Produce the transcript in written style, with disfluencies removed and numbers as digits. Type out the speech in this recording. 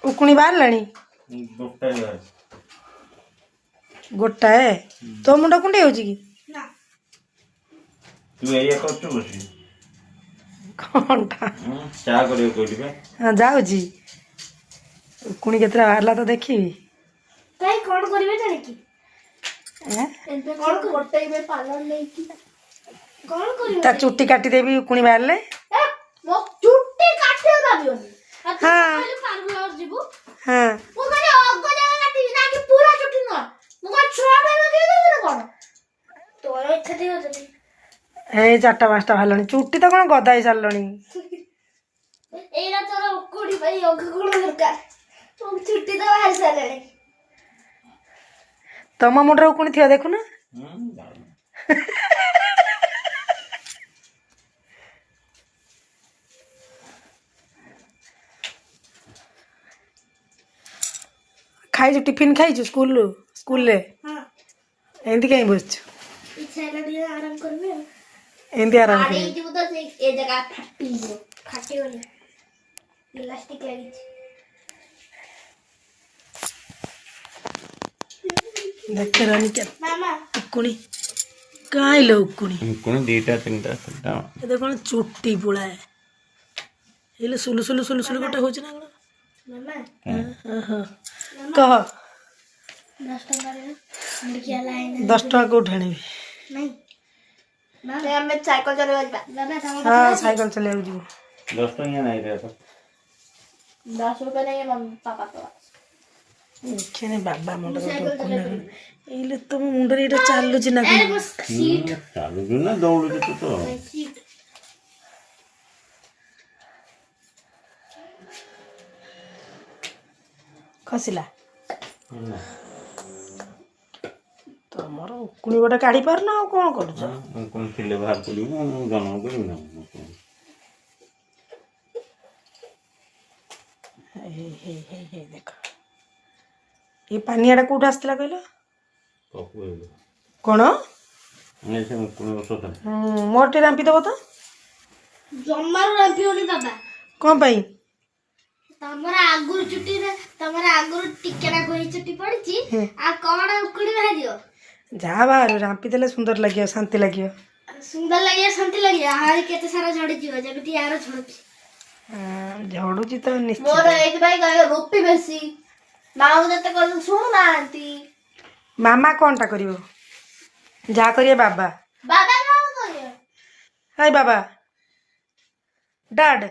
ଉକୁଣି ବାହାରିଲାଣି? ଗୋଟାଏ ବାହାରିଛି। ଗୋଟାଏ? ତୋ ମୁଣ୍ଡ କୁଣ୍ଡେଇ ହଉଛି କି? ନା। ତୁ ଏଇଆ କରୁଛୁ ବସି? କଣଟା? ଚା କରିବାକୁ କହିଲି ବା। ହଁ, ଯାଉଛି। ଉକୁଣି କେତେଟା ବାହାରିଲା ତ ଦେଖିବି। କାଇଁ, କଣ କରିବେ ଜାଣିକି? ଏଁ? ଏବେ କଣ କଟେଇବେ ପାର୍ଲର ନେଇକି? କଣ କରିବେ? ତା ଚୁଟି କାଟିଦେବି ଉକୁଣି ବାହାରିଲେ। ଏ, ମୋ ଚୁଟି କାଟିବାକୁ ଭାବିବନି। ଆଉ ତୁ ହଁ। କହିଲୁ ପାର୍ଲର ଯିବୁ। ହଁ। ମୁଁ ଖାଲି ଅଗ ଜାଗା କାଟିବି ନା କି ପୁରା ଚୁଟି ନୁହଁ। ମୁଁ କଣ ଛୁଆଟା ଲଗେଇ ଦେବି ନା କଣ? ତୋର ଇଚ୍ଛା ଥିବ ଯଦି। ଏଇ ଚାରିଟା ପାଞ୍ଚଟା ବାହାରିଲାଣି। ଚୁଟି ତ କଣ ଗଦା ହେଇ ସାରିଲଣି। ଏଇଟା ତୋର ଉକୁଣି ପାଇଁ ଅଗ କଣ ଦରକାର? ମୋ ଚୁଟି ତ ବାହାରି ସାରିଲାଣି। ତମ ମୁଣ୍ଡରେ ଉକୁଣି ଥିବ, ଦେଖୁନ। ଜାଣିନି। ଖାଇଛୁ? ଟିଫିନ ଖାଇଛୁ ସ୍କୁଲରୁ, ସ୍କୁଲରେ? ହଁ। ଏମିତି କାହିଁ ବସିଛୁ? ଇଚ୍ଛା ହେଲା ଟିକେ ଆରାମ କରିବି ଆଉ। ଏମିତି ଆରାମ କରିବୁ? ଆଡେଇ ଯିବୁ ତ ସେଇ ଏ ଜାଗା ଫାଟିଯିବ। ଫାଟିବନି, ଇଲାଷ୍ଟିକ ଲାଗିଛି। ଦେଖ ରାନୀ, କେତେ ମାମା। ଉକୁଣି। କାଇଁ ଲୋ ଉକୁଣି? ଉକୁଣି ଦିଟା, ତିନିଟା, ଚାରିଟା। ଏତେ କଣ ଚୁଟି ପୁଳାଏ। ହେଲେ ସୁଲୁ ସୁଲୁ ସୁଲୁ ସୁଲୁ ଗୋଟେ ହଉଛି ନା କଣ? ମାମା। ହଁ, କହ। 10 ଟଙ୍କାରେ ମୁଡ଼ିକିଆ ଲାଇନ। 10 ଟଙ୍କା କୋଉଠି ଆଣିବି? ନାଇଁ, ଆମେ ସାଇକେଲ ଚଲେଇବା ଯିବା ବାବା ତମ। ହଁ, ସାଇକେଲ ଚଲେଇବାକୁ ଯିବୁ। 10 ଟଙ୍କିଆ ନାଇଁ ରେ ତ। 10 रुपए नहीं है मम्मी पापा के पास। ଦେଖିନି ବାବା ମୁଣ୍ଡରେ ଗୋଟେ ଉକୁଣି ନା କଣ। ଏଇଲେ ତମ ମୁଣ୍ଡରେ ଏଇଟା ଚାଲୁଛି ନା କଣ? सीट। ଚାଲୁଛୁ ନା ଦୌଡୁଛୁ ତୁ ତ? सीट। ଖସିଲା। ତମର ଉକୁଣି ଗୋଟେ କାଢି ପାରୁନ, ଆଉ କଣ କରୁଛ? ଉକୁଣି ଥିଲେ ବାହାର କରିବୁ, ମୁଁ ଜନ୍ମ କରିବି ନା ଉକୁଣି। ହେଇ ହେଇ ହେଇ ହେଇ, ଦେଖ, ଏଇ ପାନିଆଟା କୋଉଠୁ ଆସିଥିଲା କହିଲ? ପକୁଡି। କଣ? ଏ ସେ ଉକୁଣି ଔଷଧ। ହୁଁ, ମୋର ଟିକେ ରାମ୍ପି ଦବ ତ। ଜମାରୁ ରାମ୍ପିବନି ବାବା। କଣ ପାଇଁ? ତମର ଆଗରୁ ଚୁଟି, ତମର ଆଗରୁ ଟିକେ ନା ହେଇ ଚୁଟି ପଡିଛି। ଆଉ କଣ ଉକୁଣି ବାହାରିବ? ଯାହା ବାହାରୁ, ରାମ୍ପି ଦେଲେ ସୁନ୍ଦର ଲାଗିବ, ଶାନ୍ତି ଲାଗିବ। ସୁନ୍ଦର ଲାଗିବ, ଶାନ୍ତି ଲାଗିବ, ଆହୁରି କେତେ ସାରା ଝଡିଯିବ, ଯେମିତି ୟାର ଝଡୁଛି। ହଁ, ଝଡୁଛି ତ ନିଶ୍ଚିତ। ମୋର ଏଇଥିପାଇଁ କହିଲେ ଗୋପି ବେଶୀ। ମାଙ୍କୁ ଯେତେ କହିଲେ ଶୁଣୁନାହାନ୍ତି। ମାମା କଣଟା କରିବ? ଯାହା କରିବେ ବାବା। ବାବା କଣ କରିବେ? ହାଇ ବାବା, ଡାଡ୍।